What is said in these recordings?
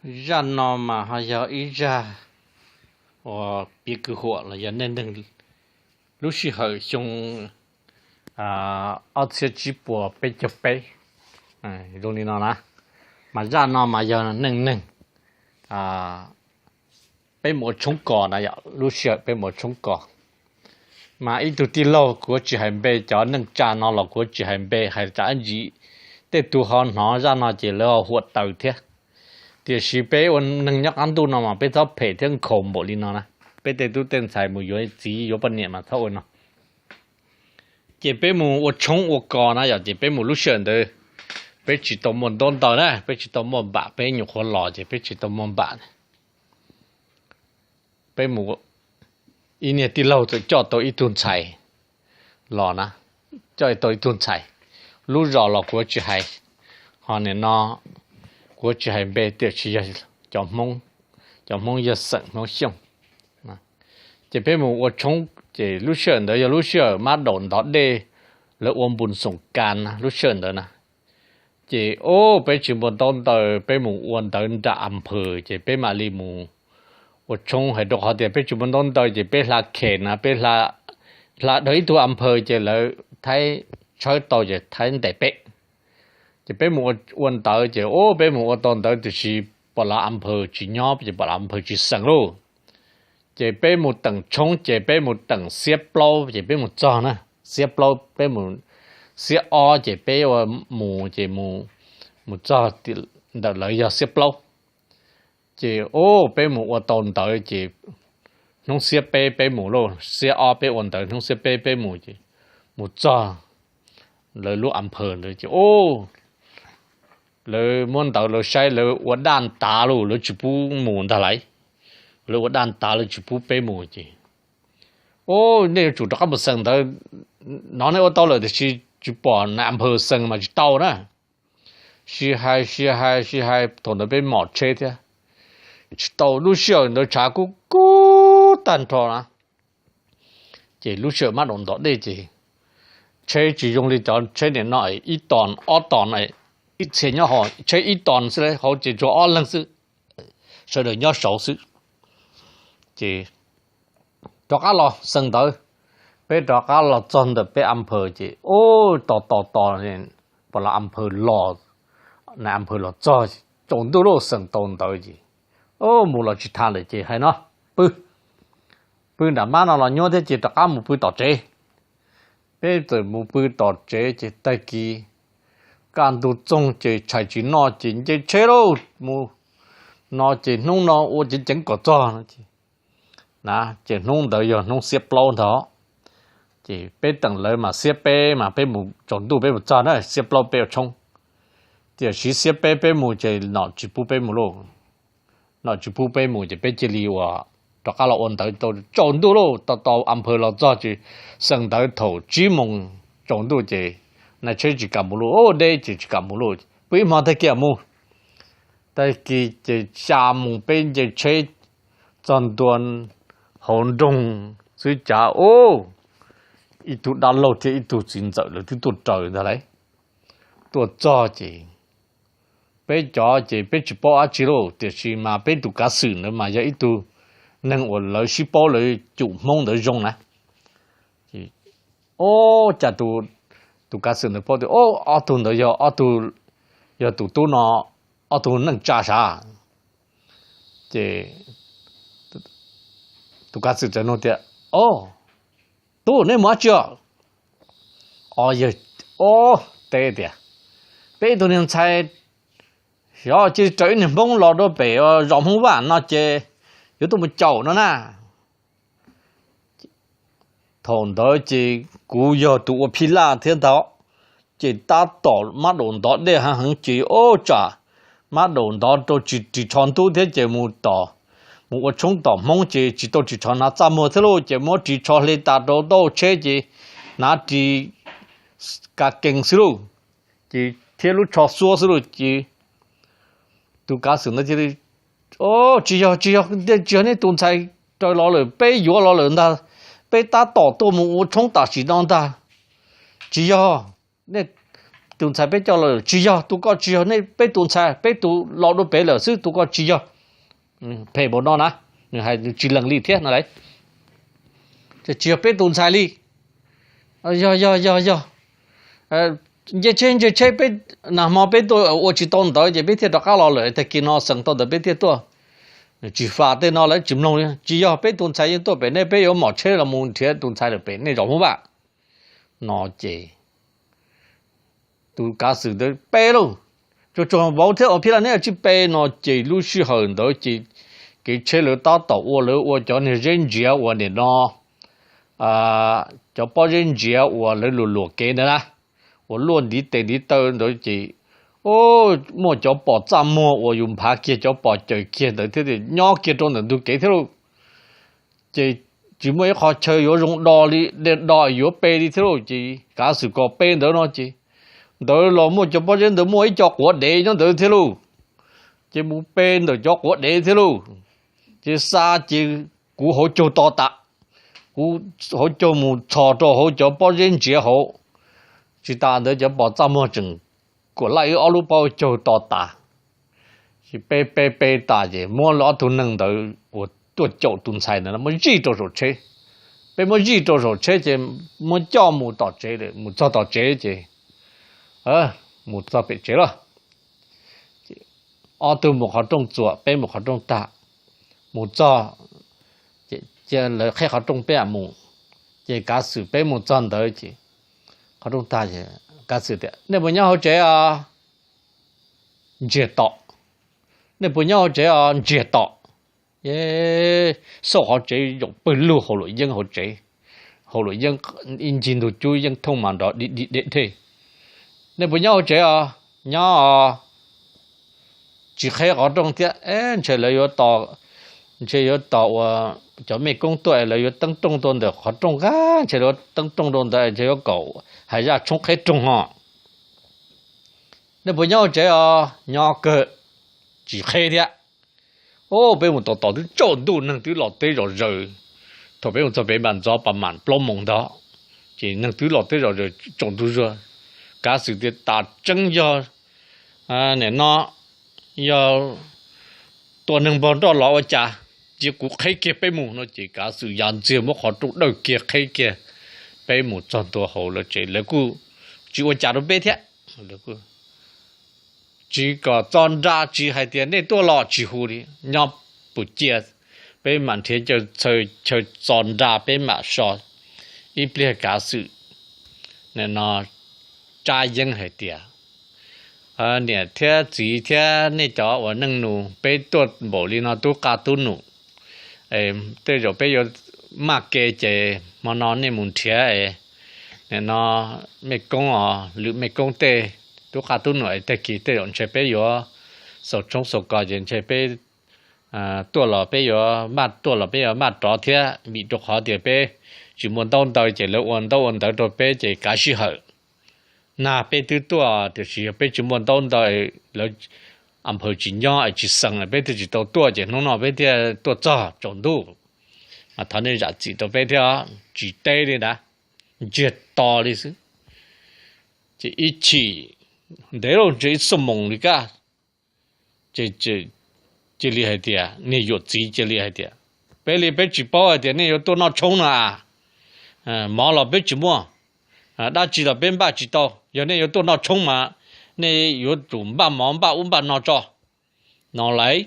Zaj no mas ho yog ib zaj uas piav kwv huam los yog neej neeg lub sij hawm xyoo ob txhiab tsib puas peb caug peb zoo li no na. Mas zaj no mas yog neej neeg peb mus ua tshoob kos na yom, lub sij hawm peb mus ua tshoob kos. Mas ib tug tij laug, kuv tsis hais npe, cov neej tsa no los kuv tsis hais npe, hais tsam ntsis tej tug ho hnov zaj no ces lawv ho huam taws thiab. Tiam sis peb ua neeg nyob qab ntuj no mas peb txhob phem thiab nkhaus npaum li no na. Peb tej tub tej ntxhais mus yuav txiv yuav poj niam mas txhob ua no. Ces peb mus ua tshoob ua kos na yom, ces peb mus lub sij hawm ntawd peb tsis tau muaj ntaub ntawv na, peb tsis tau muaj npam, peb nyuam qhuav los ces peb tsis tau muaj npam. Peb mus, ib niag tij laug txawm coj tau ib tug ntxhais los na, coj tau ib tug ntxhais. Lub zos los kuv tsis hais, ho nim no kuv tsis hais npe, tiam sis yog cov Hmoob, cov Hmoob yog xeem Hmoob Xyooj. Ces peb mus ua tshoob, ces lub sij hawm ntawd yog lub sij hawm mab daum ntov dej, lawv ua npus xoom kas na lub sij hawm ntawd na. Ces o, peb tsis muaj ntaub ntawv, peb mus ua ntawv nram a phawm, ces peb mam li mus ua tshoob. Hais rau qhov tias peb tsis muaj ntaub ntawv ces peb hla khem na, peb hla dhau ib tug a phawm ces lawv thaib tshawb tau ces thaib ntes peb. Ces peb mus ua ntawv ces o, peb mus ua tau ntawv tiam sis pom lav a phawm tsis nyob, ces pom lav a phawm tsis xeem lauj. Ces peb mus teem tshoob ces peb mus teem xiab plaub ces peb mus txog na, xiab plaub peb mus, xiab ob ces peb ua mus ces mus txog ntawm lawv yog xiab plaub. Ces o, peb mus ua tau ntawv ces hnub xiab peb peb mus lauj, xiab ob peb ua ntawv, hnub xiab peb peb mus ces mus txog lawv lub a phawm ntawd ces o, lawv muab ntawv lawv saib lawv ua daj ntav lauj, lawv tsis pub mus ntag lauj. Lawv ua daj ntav lawv tsis pub peb mus ces o, nej yuav tsum rov qab mus xeem ntawv, no nej ua tau lawm tiam sis tsis pom nais a phawm xeem mas tsis tau na. Sib hais sib hais sib hais thaum ntawd peb mom tsheb thiab, tsis tau, lub sij hawm ntawd tshav kub kub tag nrho na. Ces lub sij hawm mab daum ntov dej ces tsheb tsis zoo li cov tsheb nim no ib tos ob tos no, ib txhia nyob hauv tsheb ib tos xwb, hauv ces tsuas ob leeg xwb, sawv daws nyob saud xwb. Ces rov qab los xeem ntawv, peb rov qab los txog ntawm peb a phawm ces o, tos tos tos, pom lav a phawm los, nais a phawm los txog, tsaus ntuj lauj, xeem tau ntawv ces o, mus los tsis tau lawm ces hais no, pw, pw nram mab no los nyuaj thiab ces rov qab mus pw tom tsev. Peb txawm mus pw tom tsev ces tag kis kaj ntug txoog ces tshais tsis noj ces nce tsheb lauj, mus no ces hnub no ua ceev ceev kom txog no ces, na, ces hnub ntawd yog hnub xiab plaub ntag. Ces peb teem lawv mas xiab peb mas peb mus tsaus ntuj peb mus txog na, xiab plaub peb ua tshoob. Tiam sis xiab peb peb mus ces nom tsis pub peb mus lauj. Nom tsis pub peb mus ces peb cia li ua, rov qab los ua ntawv tau tsaus ntuj lauj, tau tau a phawm los txog ces xeem ntawv thaum tsib moos tsaus ntuj ces nais tsheb tsis kam mus lauj, deb ces tsis kam mus lauj, pw ib hmo tag kis mus. Tag kis ces xya moos peb nce tsheb txog ntua hauv nroog xwb cas ub, ib tug dab laug thiab ib tug txiv ntxawm lawv twb tuaj raws ntag lauj. Tuaj txog ces peb cov ces peb tsis paub dab tsi lauj, tiam sis mas peb tus kav xwm ntawd mas yog ib tug neeg uas lawv sib paub lawv cum Hmoob ntawd zoo na. Ub, cas tus kav xwm ntawd paub tias ob tug ntawd yog ob tug, yog tus tub no ob tug neej tsa sav. Ces tus kav xwm txawm nug tias, o, tub, neb mus dab tsi os? Yawg, o, teb tias, peb ib tug niag ntxhais xyov cia li raws ib niag Hmoob los rau pem zos Hmoob Vaj no ces yuav tuaj mus caum no na. Thaum ntawd ces kuv yog tus ua phij laj thiab ntag, ces tab tom mab daum ntov dej heev heev ces ub tsam mab daum ntov rau tsis ris tsho ntub thiab ces mus tom, mus ua tshoob tom Hmoob ces tsis tau ris tsho hnav txaj muag thiab lauj, ces muab ris tsho hle tas rau taub hau tsheb ces hnav ris ka kees xwb lauj, ces thiab lub tsho xuab xwb lauj. Ces tus kav xwm ntawd cia li, o, tsis yog, tsis yog, tsis yog nej tus ntxhais raws los lawm, peb yuav los lawm ntag, peb tab tom tuaj mus ua tshoob tam sim no ntag. Tsis yog, nej tus ntxhais peb coj los tsis yog, tus ko tsis yog nej peb tus ntxhais, peb tus los dua pem lawm xwb, tus ko tsis yog. Phem npaum no na, nws hais tsis lees li thiab no las. Tsis yog peb tus ntxhais li. Yog yog yog yog, nce tsheb nce tsheb, peb nag hmo peb tuaj ua tsis tau ntawd ces peb thiaj rov qab los lawm, tag kis no xeem tau ntawd peb thiaj tuaj. Tsis fam tej no lawv tsis mloog li. Tsis yog peb tus ntxhais yeej tuaj pem nej, peb yuav mom tsheb los mus nrhiav tus ntxhais lawm pem nej zos Hmoob Vaj. No ces tus kav xwm ntawd pe lauj, tsuag tsuag vauv thiab ua phij laj neb tsis pe no ces lub sij hawm ntawd ces kev tsheb lawv tab tom ua, lawv ua cov niag zeb ntsiav uas nim no cov pob zeb ntsiav uas lawv luam luam kev ntawd na, uas luaj ntiv tes ntiv taw ntawd ces muaj cov pos txaj muag uas yus nphav kiag cov pos caws kiag ntawd thiab nyob kiag rau ntawm ntug kev thiab lauj. Ces tsis muaj ib qho chaw yuav zoo do li, do yuav pe li thiab lauj. Ces kav xwm kom pe ntawd no ces ntawd los muaj cov pob zeb ntawd muaj ib co quav dev nyob ntawd thiab lauj. Ces mus pe ntawm cov quav dev thiab lauj. Ces xa ces kuv hauv caug to tas, kuv hauv caug mus txhos rau hauv cov pob zeb ntsiav hauv. Tsis tas ntawd cov pos txaj muag tseem kuam laj wb ob lub pob caug to tas. Ces pe pe pe tas ces muab ob tug neeg ntawd uas tuaj caum tus ntxhais ntawd muab zij rau saum tsheb. Peb muab zij rau saum tsheb ces muab coj mus tom tsev, mus txog tom tsev ces mus txog pem tsev lawm. Ob tug mus qhov rooj txuas, peb mus qhov rooj tag. Mus txog, lawv qheb qhov rooj peb mam mus. Ces kav xwm peb mus txog ntawd ces qhov rooj tag, kav xwm tias nej puas nyob hauv tsev os? Ntsiag to. Nej puas nyob hauv tsev os? Ntsiag to. Xauj qhov tsev zaum pawg lug, hauv luam yeeb hauv tsev, hauv luam yeeb ib ncig ntug cub yeej thooj mas nrov di di deb dej. Nej puas nyob hauv tsev os? Nyob os. Tsis qheb qhov rooj thiab, ntshe lawv yuav, ntshe yuav tos uas cov mej koob tuaj es lawv yuav teeb rooj rau ntawm qhov rooj, ntshe lawv teeb rooj rau ntawd, ntshe yuav kom hais zaj tshoob qheb rooj ho. Nej puas nyob hauv tsev os? Nyob kawg. Tsis qheb thiab. Peb mus tos tos twb tsaus ntuj, neeg twb los teb zom zaws. Thaum peb mus txog pem npam ntxov pas mam plaub moos ntag, ces neeg twb los teb zom zaws tsaus ntuj zuag. Kav xwm tias tas tseeb yog nim no yog tua neeg npog nroj los ua cas, cia kuv qheb kiag peb mus no ces kav xwm ya ntxiag muab qhov rooj dawj kiag qheb kiag. Peb mus txog ntua hauv lawv tsev, lawv kuj tsis ua cas rau peb thiab. Tsis kom txo nra, tsis hais tias nej tuaj los tsis hu li, nyob puas ciaj. Peb mam nrhiav chaw txo nra peb mam so. Ib pliag kav xwm nim no tsab yeeb hais tias niam thiab txiv thiab nej cov uas neej nus, peb tuaj npaum li no tub qab tub num, tej zaum peb yuav maj ke ces hmo no nej mus nrhiav nim no mej koob os, lwm mej koob tej tub qab tub num es tag kis tej zaum ntshe peb yuav xaus tshoob xaus kos ces ntshe peb tuaj los peb yuav maj, tuaj los peb yuav maj rov thiab, vim rau qhov tias peb tsis muaj ntaub ntawv ces lawv ua ntaub ua ntawv rau peb ces kav sij hawm. Nag peb twb tuaj tiam sis yog peb tsis muaj ntaub ntawv, lawv a phaws tsis nyob es tsis xeem peb thiaj tsis tau tuaj ces hnub no peb thiaj tuaj txog tsaus ntuj. Mas thov nej zam txim rau peb thiab, tsis teb li na, ntsiag to li xwb. Ces ib chim ntev lawm ntshe ib xuab moos li kaj, ces cia li hais tias, niag yuam txiv cia li hais tias, peb li peb tsis paub hais tias nej yuav tuaj noj tshoob no a. Mov los peb tsis muaj, dab tsi los peb npaj tsis tau, yog nej yuav tuaj noj tshoob mas nej yuav tsum npaj mov npaj ub npaj no tso no lauj.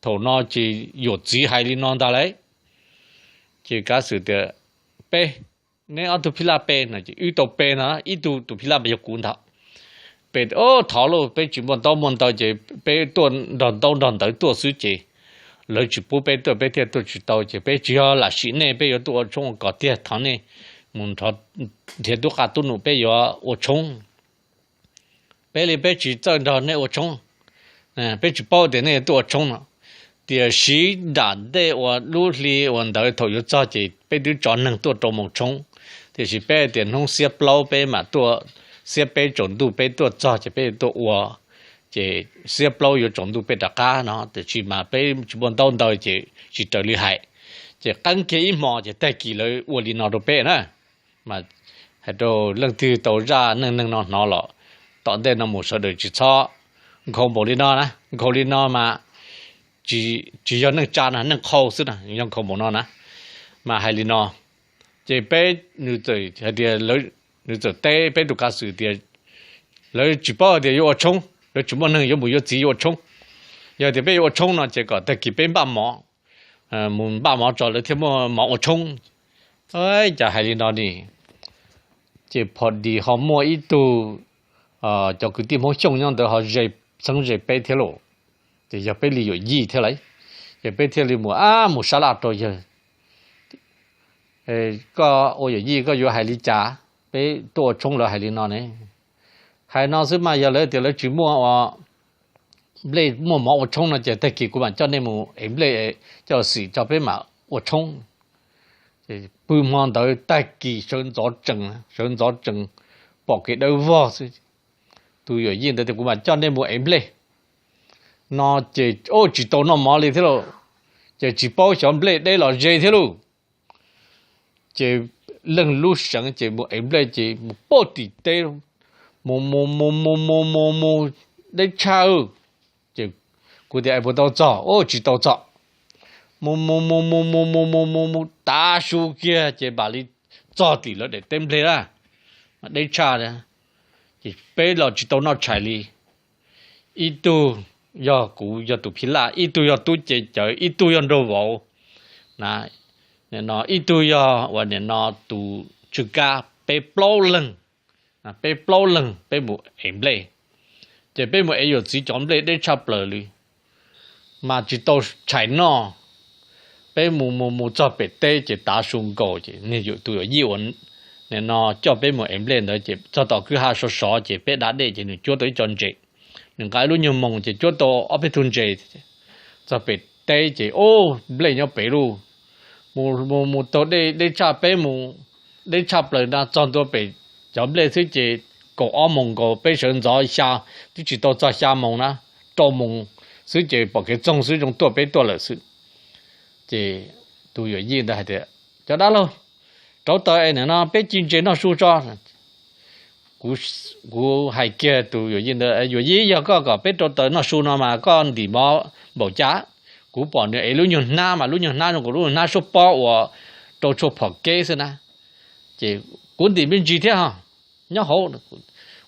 Thaum no ces yuam txiv hais li no ntag lauj. Ces kav xwm tias, peb, neb ob tug phij laj pe no ces wb tau pe no, ib tug tus phij laj mas yog kuv ntag. Peb tias, thov lauj, peb tsis muaj ntaub muaj ntawv ces peb tuaj nrog ntaub nrog ntawv tuaj xwb ces lawv tsis pub peb tuaj, peb thiaj tuaj tsis tau ces peb tsis yog lam sim nej, peb yuav tuaj ua tshoob ua kos tiag, thov nej mus nrhiav tub qab tub num peb yuav ua tshoob. Peb li peb tsis txawj nrog nej ua tshoob, peb tsis paub tias nej yuav tuaj ua tshoob no. Tiam sis nram ntej uas lub hli uas ntawd thaum yuav txog ces peb twb tso neeg tuaj rau moos tshoob, tiam sis peb tias hnub xiab plaub peb mam tuaj, xiab peb tsaus ntuj peb tuaj txog ces peb tuaj ua, ces xiab plaub yuav tsaus ntuj peb rov qab no, tiam sis mas peb tsis muaj ntaub ntawv ces tsis raws li hais. Ces qeeb kiag ib hmos ces tag kis lawv ua li no rau peb na. Mas hais rau leej twg tau zaj neej neeg no hnov los tom ntej no mus sawv daws tsis txhob nkhaus npaum li no na, nkhaus li no mas tsis yog neej tsa na, neej qhau xwb na, yog nkhaus npaum no na. Mas hais li no, ces peb, nws txawm hais tias, nws txawm teb peb tus kav xwm tias lawv tsis paub hais tias yuav ua tshoob, lawv tsis muaj neeg yuav mus yuav txiv yuav ua tshoob. Yog tias peb yuav ua tshoob no ces kom tag kis peb npaj mov, mus npaj mov tso lawv thiaj muaj mov ua tshoob. Cas hais li no ni, ces pho dis ho muaj ib tug, cov kwv tij Hmoob Xyooj nyob ntawd ho ze, txheeb ze peb thiab lauj. Ces yog peb li yuam yij thiab lauj, ces peb thiaj li mus, ab, mus sab laj rau yawg, koj ua yuam yij koj yuav hais li cas? Peb tuaj ua tshoob lawv hais li no ne. Hais no xwb mas yog lawv tias lawv tsis muaj ua nplej muaj mov ua tshoob no ces tag kis kuv mam coj nej mus ev nplej, coj xim tso peb mam ua tshoob. Pw hmo ntawd tag kis sawv ntxov tsees, sawv ntxov tsees pom kev dawb vog xwb. Tus yuam yij ntawd tias kuv mam coj nej mus ev nplej no ces, ub, tsis tau noj mov li thiab lauj. Ces tsis paub xyov nplej deb los ze thiab lauj. Ces leej lub seev ces mus ev nplej ces mus pom tim teb, mus mus mus mus mus mus mus deb tshaj. Ces kuv tias es puas tau txog? Ub, tsis tau txog. Mus mus mus mus mus mus mus mus mus tav su kiag ces mam li txog tim lawv daim teb nplej na, deb tshaj. Ces peb los tsis tau noj tshais li. Ib tug yog kuv yog tus phij laj, ib tug yog tub cev cawv, ib tug yog nraug vauv, nim no ib tug yog uas nim no tus tswj kab, peb plaub leeg, peb plaub leeg peb mus ev nplej. Ces peb mus ev yuam txiv cov nplej deb tshaj plaws li, mas tsis tau tshais noj. Peb mus mus mus txog pem teb ces tav su nkaus ces niag tus yuam yij uas nim no coj peb mus ev nplej ntawd ces txog tom kwj ha sov sov ces peb da dej ces nws cuab tau ib co ntses. Nws nqa ib lub nyuag moos ces cuab tau ob peb tug ntses. Txog pem teb ces, ub, nplej nyob pem lauj. Mus mus mus taug dej deb tshaj, peb mus deb tshaj plaws na, txog ntua pem cov nplej xwb ces kaum ob moos nkaus, peb sawv ntxov xya, twb tsis tau txog xya moos na, rau moos xwb ces pom kev txoog xwb zoo tuaj peb tuaj lawm xwb. Ces tus yuam yij ntawd hais tias, cov dab laug, rauv taws es nim no peb ci ntses noj su tso. Kuv hais kiag tus yuam yij ntawd, yuam yij, yog koj kom peb rauv taws noj su no mas koj ntim mov npaum cas? Kuv pom nws ev lub nyuag hnab mas lub nyuag hnab zoo nkaus lub nyuag hnab suab pob uas rau tshuaj phom kev xwb na. Ces kuv ntim me ntsis thiab ho, nyob hauv.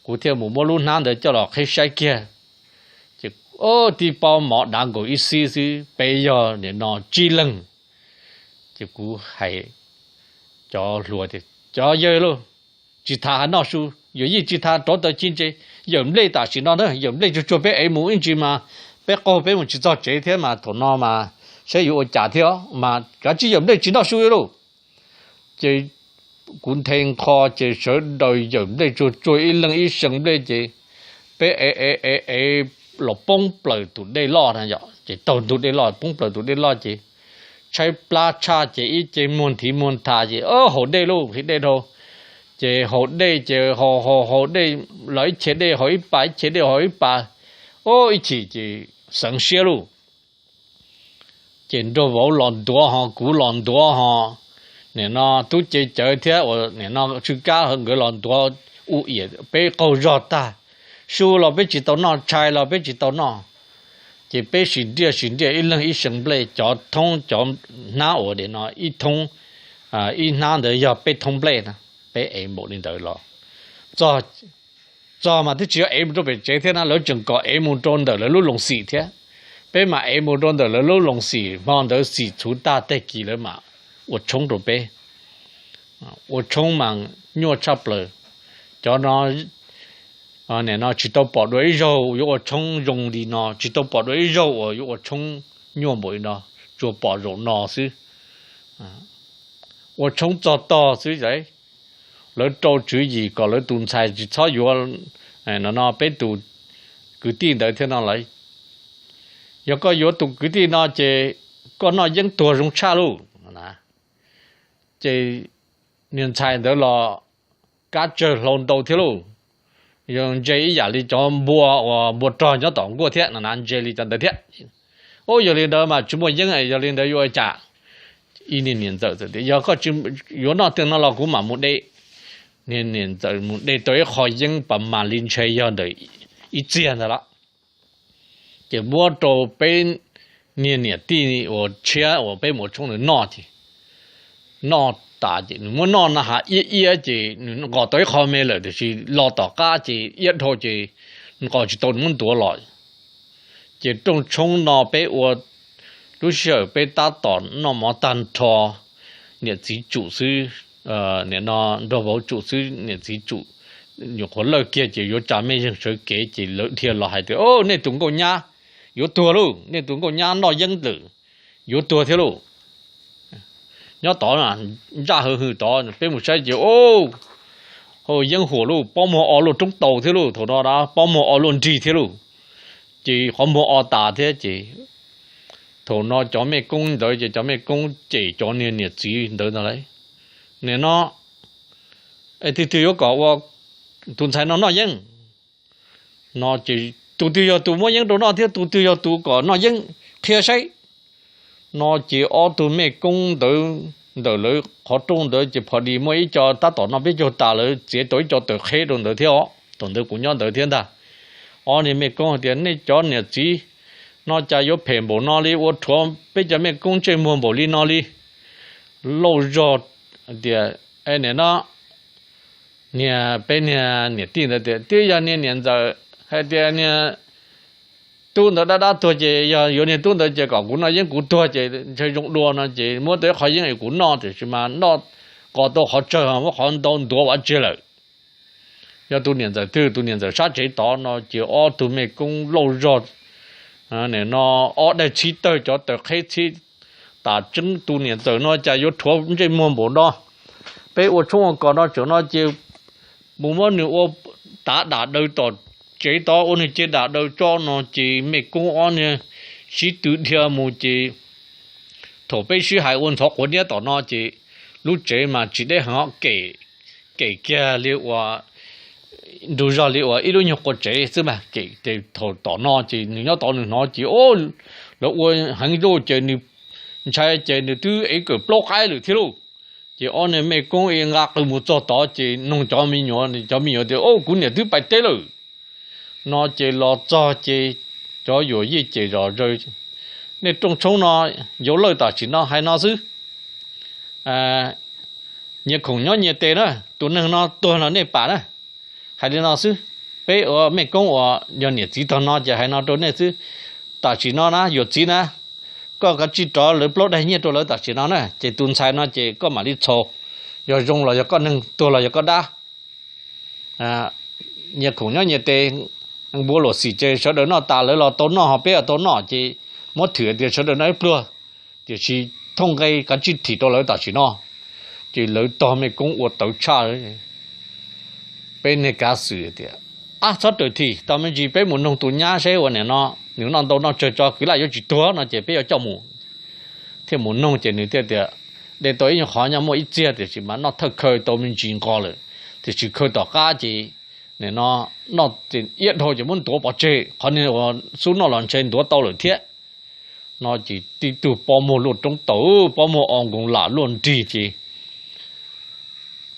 Kuv thiaj mus muab lub hnab ntawd coj los qhib saib kiag, ces tib pob mov dav nkaus ib xib xwb, peb yog nim no tsib leeg. Ces kuv hais cov hluas tias, cov yawg lauj, tsis tas hais noj su, yuam yij tsis tas rauv taws ci ntses, yawm nplej tam sim no na, yawm nplej tsuag tsuag peb ev mus ib ntsis mas peb qaug peb mus tsis txog tsev thiab mas thaum no mas saib yuav ua cas thiab mas kav tsij yawm nplej tsis noj su lauj. Ces kuv nthe nqho ces sawv daws yawm nplej tsuag tsuag ib leeg ib seem nplej ces peb ev ev ev ev los poob plaws tus dej loj na yom, ces taug ntug dej loj poob plaws tus dej loj ces tshaib plab tshaj ces ib ce muag nthi muag ntha ces haus dej lauj, nqhis dej dhau. Ces haus dej ces haus haus haus dej los ib chim dej haus ib pas, ib chim dej haus ib pas, ub, ib chim ces xeev siab lauj. Ces nraug vauv los ntuav ho kuv los ntuav ho, nim no tub cev cawv thiab uas nim no tswj kab nkawd los ntuav u iam peb qaug zog tag. Su los peb tsis tau noj, tshais los peb tsis tau noj. Ces peb sim nriaj sim nriaj ib leeg ib seem nplej, cov thoob cov hnab uas nim no ib thoob, ib hnab ntawd yog peb thoob nplej na. Peb ev npaum li ntawd los txog, txog mas twb tsis yog ev mus rau pem tsev thiab na, lawv tseem kom ev mus rau ntawm lawv lub loos xim thiab. Peb mam ev mus rau ntawm lawv lub loos xim, hmo ntawd xim txhuv tag tag kis lawv mam ua tshoob rau peb. Ua tshoob mas nyuaj tshaj plaws. Cov no, nim no tsis tau pom dua ib zaug yuav ua tshoob zoo li no, tsis tau pom dua ib zaug uas yuav ua tshoob nyuaj npaum li no, tsuas pom zaum no xwb. Ua tshoob txog tog xwb, lawv rau tswv yim kom lawv tus ntxhais tsis txhob yuav no peb tus kwv tij ntawd thiab no lawm. Yog koj yuav tus kwv tij no ces koj noj yeeb tuag zoo tshaj lauj. Ces niag ntxhais ntawd los kab tsawg hlau ntau thiab lauj. Yog ntse ib yam li cov npua uas npua rog nyob tom nkuaj thiab no na, ntse li cov ntawd thiab. Ub, yog li ntawd mas tsis muaj yeeb, yog li ntawd yuav ua cas? Ib niag niam ntxawm tias, yog koj tsis yuav noj tiag no los kuv mam mus de. Niag niam ntxawm mus de tau ib qho yeeb pas mas li ntshe yog ntawm ib txiag ntawd lawm. Ces muab rau peb niag niam tij uas tshiab uas peb mus ua tshoob nws noj ces noj tas ces nws muab noj na has iab iab ces nws nqos tau ib qho me lawm tiam sis los tom qab ces iab dhau ces nqos tsis tau nws muab ntuav los. Ces rooj tshoob no peb ua, lub sij hawm peb tab tom noj mov tag nrho, niam txiv tsum xwb, nim no nrog vauv tsum xwb, niam txiv tsum nyuam qhuav lawj kiag ces yuav tsa mej zeeg sawv kev ces lawv dhia los hais tias, Nej tus nkauj nyab yuav tuag lauj, nej tus nkauj nyab noj yeeb lawm, yuav tuag thiab lauj. Nyob tod ntsaj hawv hwm tod peb mus saib ces, o, yeeb huam lauj, pob muag o luaj roob taus thiab lauj, thaum no pob muag o luaj nrig thiab lauj. Ces qhov muag o tas thiab ces thaum no cov mej koob ntawd ces cov mej koob cem cov niag niam txiv ntawd ntag lauj. Nim no twg twg yuav kom ua tus ntxhais no noj yeeb no ces tus twg yog tus muab yeeb rau noj thiab tus twg yog tus kom noj yeeb, qhia saib. No ces ob tug mej koob ntawd ntawm lawv qhov rooj ntawd ces phom dis muaj ib co tab tom noj peb caug tas lawv txiav tau ib co taws qheb rau ntawd thiab os, thaum ntawd kuv nyob ntawd thiab ntag. Ob niag mej koob hais tias, Nej cov niam txiv no cas yuav phem npaum no li, ua rhuav peb cov mej koob ntsej muag npaum li no li. Lauj zog tias, Nim no niag peb niag niam tij ntawd tias, Twb yog niag niam ntxawm hais tias niag tub ntawd dab dab tuag ces yog yuav niag tub ntawd ces kom kuv noj yeeb kuv tuag ces ntshe zoo dua no ces muab tau ib qho yeeb es kuv noj tiam sis mas noj nqos tau qhov tsawg muab qhov ntau ntuav ua tsiag lawm. Yog tus niam ntxawm twg, tus niam ntxawm sab tsev tod no ces ob tug mej koob lauj zog, nim no ob daig txhib tawg cov taws qheb txhib tas tseeb, tus niam ntxawm no cas yuav rhuav ntsej muag npaum no. Peb ua tshoob ua kos no tseem no ces mus muab nws ua tav dam daws tom tsev tod, ua nws ceg dam daws tso no ces mej koob ob niag sib tw dhia mus ces thaum peb sib hais ua ntxhov quav niab tom no ces lub tsev mas tsis deb heev, kem kiag li uas nrug zog li uas ib lub nyuag qua tsev xwb mas kem. Thaum tom no ces nws nyob tod nws hnov ces lawv ua heev lauj ces nws ntshai ces nws twb ev kawm plaub qaib lawm thiab lauj. Ces ob niag mej koob nqa qw mus txog tod ces noog cov me nyuam, cov me nyuam tias, Kuv niam twb pais teb lawm. No ces los txog ces cov yuam yij ces zom zaws, Nej rooj tshoob no yuav lawj tam sim no hais no xwb. Nyias khoom nyob nyias tes na, tus neeg no tuag los nej pam na. Hais li no xwb, peb ua mej koob uas yog niam txiv tog no ces hais no rau nej xwb. Tam sim no na yuam txiv na, koj kav tsij rov lawv plaub daig nyiaj rau lawv tam sim no na, ces tus ntxhais no ces koj mam li txhaum, yog zoo los yog koj neeg, tuag los yog koj dab. Nyias khoom nyob nyias tes, npua luam xim ces sawv daws noj tas lawv los tau noj ho peb los tau noj ces muab thwm tias sawv daws noj ib pluag, tiam sis thooj nqe kav tsij thim rau lawv tam sim no. Ces lawv tog mej koob ua tawv tshaj. Peb niag kav xwm tias, Ab, txhob raws thim, tos me ntsis peb mus noog tus nyab seb ua nim no nws noj ntau noj tsawg tso kwv lam yuav tsis tuag no ces peb yuav coj mus. Thiaj mus noog ces nws thiaj tias, De tau ib nyuag qhov nyob muaj ib txiag tiam sis mas noj thawj khaw tau me ntsis nqos lawm, tiam sis khaw tom qab ces nim no noj iab dhau ces muab ntuav pov tseg, qhov niag uas xub noj los ntshe ntuav tau lawm thiab. No ces tib tug pob muag luaj roob taus, pob muag o nkoos lam luaj nrig ces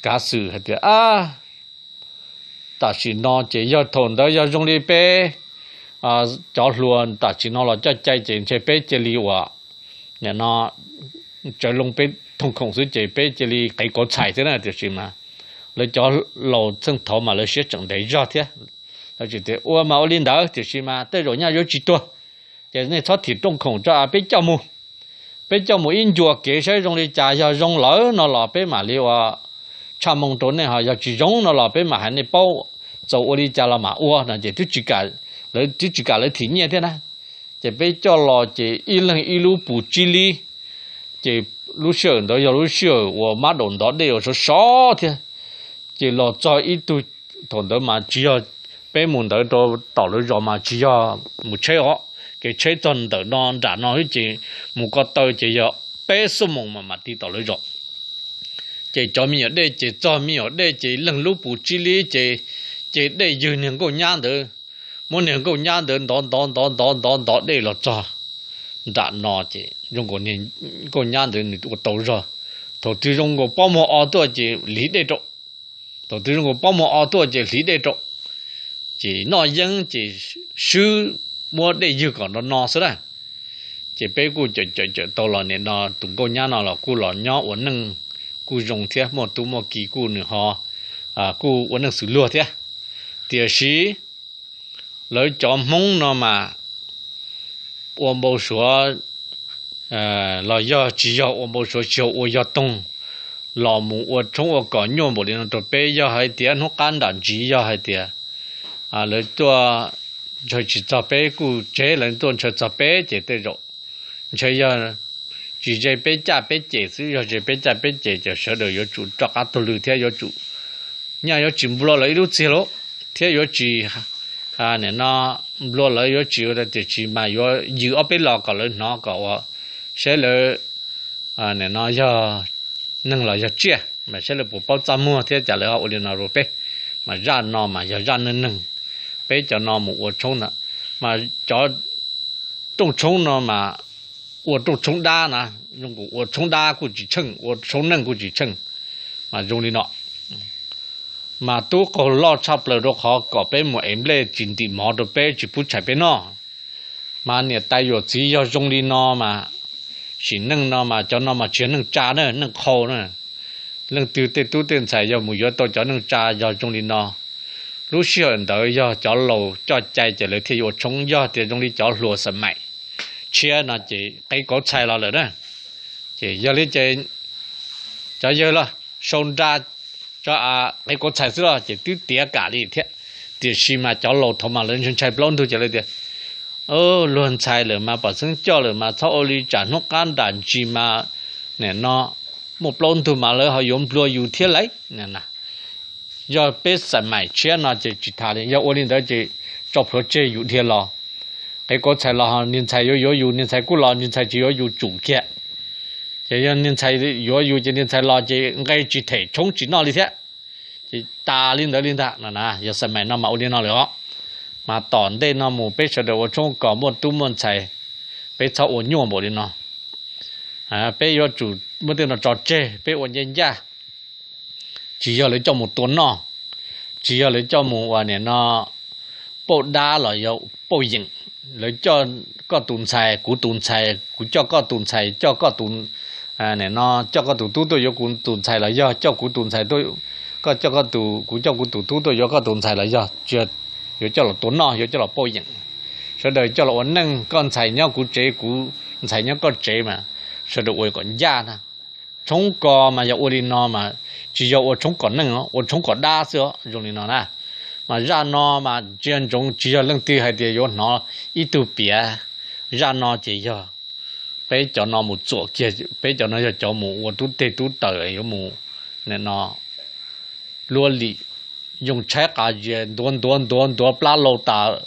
kav xwm hais tias, Ab, tam sim no ces yog thaum ntawd yog zoo li peb cov hluas tam sim no los coj cai ces ntshe peb cia li uas nim no tsawv loo peb thooj khoom xwb ces peb cia li qev kauv txhais xwb na, tiam sis mas lawv cov laus txheej thaud mas lawv siab tseem ntev zog thiab. Lawv tsis tias ua mas ua li ntawd tiam sis mas tej zaum nyaj yuav tsis tuag, ces nej txhob thim rooj khoom tso, peb coj mus. Peb coj mus ib ncua kev saib zoo li cas, yog zoo lawm no los peb mam li ua tshaj moo rau nej, ho yog tsis zoo no los peb mam hais nej paub, txaus ua li cas los mam ua no ces twb tsis kam, lawv twb tsis kam lawv thim nyiaj thiab na. Ces peb coj los ces ib leeg ib lub pus tsib lib, ces lub sij hawm ntawd yog lub sij hawm uas mab daum ntov dej uas sov sov thiab. Ces los txog ib tug, thaum ntawd mas tsis yog, peb mus ntawd rau tom lawv zos mas tsis yog mus tsheb os, kev tsheb txog ntawm no nram no xwb ces mus ko taw ces yog peb xuab moos mas mam ti tom lawv zos. Ces cov me nyuam dej ces txog me nyuam dej ces leeg lub pus tsib lib ces, ces dej ywg niag nkauj nyab ntawd, muab niag nkauj nyab ntawd ntov ntov ntov ntov ntov ntov dej los txog nram no ces zoo nkaus niag nkauj nyab ntawd nws ua tau zog. Thaum twg zoo nkaus pob muag o tuaj ces liv dej rau, Thaum twg zoo nkaus pob muag o tuaj ces hliv dej rau, ces noj yeeb ces swb muab dej ywg kom no no xwb na. Ces peb kuj cawm cawm cawm tau los nim no tus nkauj nyab no los kuj los nyob ua neej kuj zoo thiab, muaj tub muaj ki kuj nws ho kuj ua neej xws luag thiab. Tiam sis lawv cov Hmoob no mas ua npau suav los yog tsis yog ua npau suav, tsis yog ua yog toog los mus ua tshoob ua kos nyuaj npaum li no rau peb. Yog hais tias hnub qab nram ntsis yog hais tias lawv tuaj ntshaw tsis txog peb kuj tseg, lawv tuaj ntshaw txog peb ces tej zaum ntshe yog tsis ze peb caj peb ces xwb, yog ze peb caj peb ces ces sawv daws yuav tsum rov qab tuag lw thiab yuav tsum, nyaj yuav tsis nplua lawv ib lub txiag lauj, thiab yuav tsis nim no nplua lawv, yuav tsis ua tiam sis mas yuav yws ob peb los kom lawv hnov kom ua saib lawv nim no yog neeg los yog tsiaj, mas saib lawv puas paub txaj muag thiab cas lawv ho ua li no rau peb. Mas zaj no mas yog zaj neej neeg, peb cov no mus ua tshoob ntawd, mas cov rooj tshoob no mas ua rooj tshoob dab na, zoo nkaus ua tshoob dab kuj tsis tsheej, ua tshoob neej kuj tsis tsheej, mas zoo li no. Mas tub qaug loj tshaj plaws rau qhov kom peb mus ev nplej tsis ntim mov rau peb, tsis pub tshais peb noj. Mas niam tais yawm txiv yog zoo li no mas sim neej no mas cov no mas tsis yog neej tsa na, neej qhau na. Leej twg tej tub tej ntxhais yog mus yuav tau cov neej tsa yog zoo li no, lub sij hawm ntawd yog cov laus coj cai ces lawv thiaj yuav ua tshoob. Yog tias zoo li cov hluas xam maim tshiab no ces qev kauv txhais los lawm na. Ces yog li ces cov yawg los sau nra tso, qev kauv txhais xwb los ces twb tiav kam li thiab. Tiam sis mas cov laus thaum mas lawv ntshai plaub ntug ces lawv tias, luag ntxhais lawm mas pom xeeb coj lawm mas txhob ua li, tsam hnub qab nram ntsis mas nim no muaj plaub ntug mas lawv ho yuav nplua yus thiab lauj. Yog peb xam maim tshiab no ces tsis tham li, yog ua li ntawd ces tso plhuav tseg yus dhia los. Qev kauv txhais los niag ntxhais yuav yuav yus, niag ntxhais kuj los niag ntxhais tsis yuav yus tsum kiag. Ces yog niag ntxhais yuav yus ces niag ntxhais los ces nqe tsis them tshoob tsis noj li thiab. Ces tas li ntawd li ntag no na, yog xam maim no mas ua li no lawm os. Mas tom ntej no mus peb sawv daws ua tshoob kos muaj tub muaj ntxhais, peb txhob ua nyuaj npaum li no. Peb yuav tsum muab tej no tso tseg, peb ua ncaj ncaj. Tsis yog lawv coj mus tua noj, tsis yog lawv coj mus ua nim no pauj dab los yog pauj yeem. Lawv coj koj tus ntxhais, kuv tus ntxhais, kuv coj koj tus ntxhais, coj koj tus, nim no coj koj tus tub tuaj yuav kuv tus ntxhais los yog coj kuv tus ntxhais, koj coj koj tus, kuv coj kuv tus tub tuaj yuav koj tus ntxhais los yog tsis, yuav coj los tua noj, yuav coj los pauj yeem. Sawv daws coj los ua neej, koj ntxhais nyob kuv tsev, kuv ntxhais nyob koj tsev mas sawv daws ua kom ncaj na. Tshoob kos mas yog ua li no mas tsis yog ua tshoob kom neej, ua tshoob kom dab xwb os, zoo li no na. Mas zaj no mas ntsia ntsoov, tsis yog leej twg hais tias yuav hnov ib tug piav. Zaj no ces yog peb cov no mus txuam kiag, peb cov no yog cov mus ua tub teg tub taws, yuav mus nim no luaj lim, yoo tshaib qav zias, ntuav ntuav ntuav ntuav plab lau tas,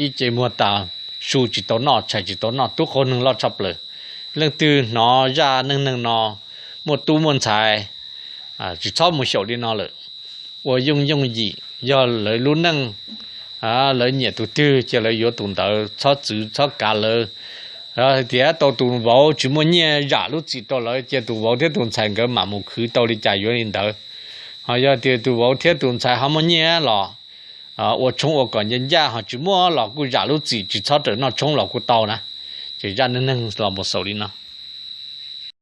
ib ce muag tas, su tsis tau noj, tshais tsis tau noj, tub qaug neeg loj tshaj plaws. Leej twg hnov zaj neej neeg no, muaj tub muaj ntxhais, tsis txhob mus xyaum li no lawm. Ua yooj yooj yim, yog lawv lub neej, lawv nyiam tus twg ces lawv yuav tus ntawd, txhob txwv txhob kav lawv. Hais tias tau tus vauv tsis muaj nyiaj zam lub txim rau lawv, cia tus vauv thiab tus ntxhais nkawd mam mus khwv tau li cas yuav li ntawd. Ho yog tias tus vauv thiab tus ntxhais ho muaj nyiaj los ua tshoob ua kos ncaj ncaj, ho tsis muaj los kuj zam lub txim, tsis txhob rawm noj tshoob los kuj tau na. Ces zaj neej neeg los mus xaus li no.